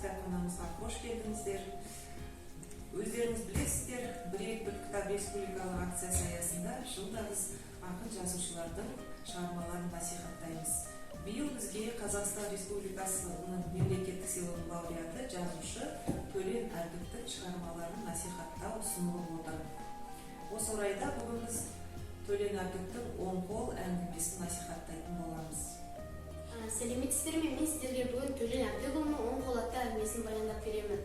Кітапханамызға қош келдіңіздер. Өздеріңіз білесіздер, «Бір ел, бір кітап» республикалық акциясы аясында жылда біз ақын жазушылардың шығармаларын насихаттаймыз. Биыл бізге Қазақстан Республикасының мемлекеттік сыйлығының лауреаты, жазушы Төлен Әбдіктің шығармаларын насихаттау ұсынылып отыр. Осы орайда бүгін біз Төлен Әбдіктің «Оң қол» әңгімесін насихаттайтын боламыз. Сәлеметсіздер ме? Мен сіздерге бүгін Төлен Әбдікұлының «Оң қол» атты әңгімесін баяндап беремін.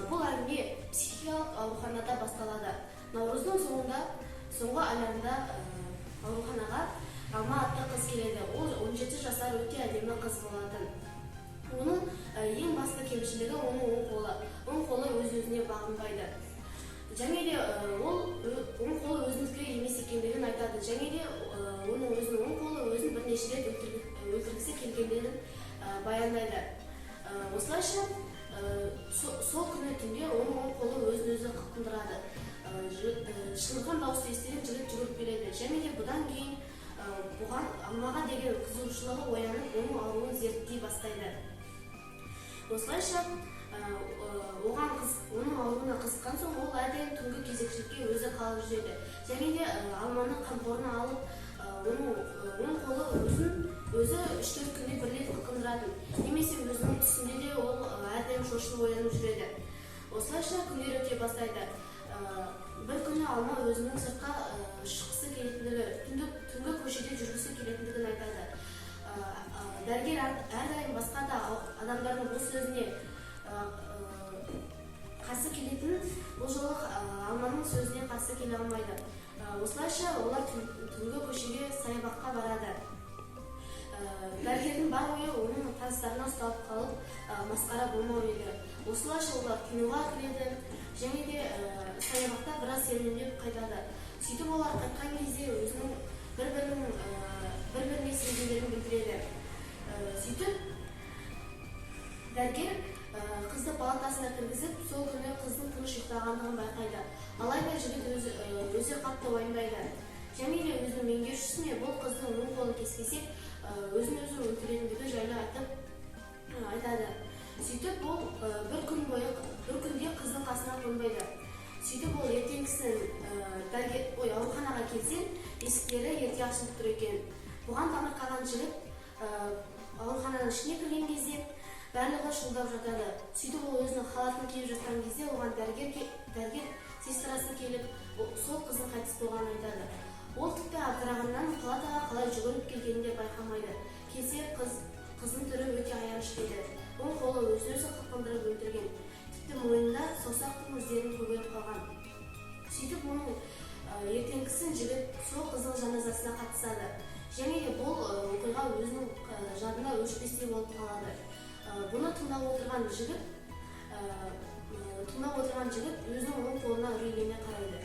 Бұл әңгіме психикалық ауруханада басталады. Наурыздың соңында, соңғы айларында ауруханаға Алма атты қыз келеді. Ол 17 жасар өте әдемі қыз болатын. Оның ең басты кемшілігі — оның оң қолы. Оң қолы өз өзіне бағынбайды және де ол оң қолы өзінікі емес екендігін айтады және де оның өзінің оң қолы өзін бірнеше рет өлтіргісі келгендігін баяндайды. Осылайша сол күні түнде оның оң қолы өзін өзі қылқындырады. Шыңғырған дауысты естіген жігіт жүгіріп келеді және де бұдан кейін бұған, Алмаға деген қызығушылығы оянып, оның ауруын зерттей бастайды. Осылайша оған қыз, оның ауруына қызыққан соң, ол әрдайым түнгі кезекшілікке өзі қалып жүреді және де Алманы қамқорына алып, оның оң қолы өзін өзі 3-4 күнде бір рет қылқындыратын немесе өзінің түсінде де ол әрдайым шошынып оянып жүреді. Осылайша күндер өте бастайды. Бір күні Алма өзінің сыртқа шыққысы келетіндігі, түнгі көшеде жүргісі келетіндігін айтады. Дәрігер әрдайым басқа да адамдардың бұл сөзіне қарсы келетін, бұл жолы Алманың сөзіне қарсы келе алмайды. Осылайша олар түнгі көшеге, саябаққа барады. Дәрігердің бар ойы оның таныстарына ұсталып қалып, масқара болмау еді. Осылайша олар киноға кіреді және де саябақта біраз серуендеп қайтады. Сөйтіп, олар қайтқан кезде өзінің бір бірінің бір біріне сезімдерін білдіреді. Сөйтіп дәрігер қызды палатасына кіргізіп, сол күні қыздың тыныш ұйықтағандығын байқайды. Алайда жігіт өзі қатты уайымдайды және де өзінің меңгерушісіне бұл қыздың оң қолын кеспесек, өзін өзі өлтіретіндігі жайлы айтады. Сөйтіп, ол бір күн бойы, бір күнде қыздың қасына қонбайды. Сөйтіп, ол ертеңгісін дәрігер, ой, ауруханаға келсе, есіктері ерте ашылып тұр екен. Бұған таңырқаған жігіт аурухананың ішіне кірген кезде барлығы шуылдап жатады. Сөйтіп, ол өзінің халатын киіп жатқан кезде оған дәрігер сестрасы келіп, сол қыздың қайтыс болғанын айтады. Ол тіпті абдырағаннан палатаға қалай жүгіріп келгенін де байқамайды. Келсе, қыздың түрі өте аянышты еді. Оң қолы өзін өзі қылқындырып өлтірген, тіпті мойнында саусақтың іздерін көгеріп қалған. Сөйтіп, оның ертеңгісін жігіт сол қыздың жаназасына қатысады және де бұл оқиға өзінің жадында өшпестей болып қалады. Бұны тыңдап отырған жігіт өзінің оң қолына үрейлене қарайды.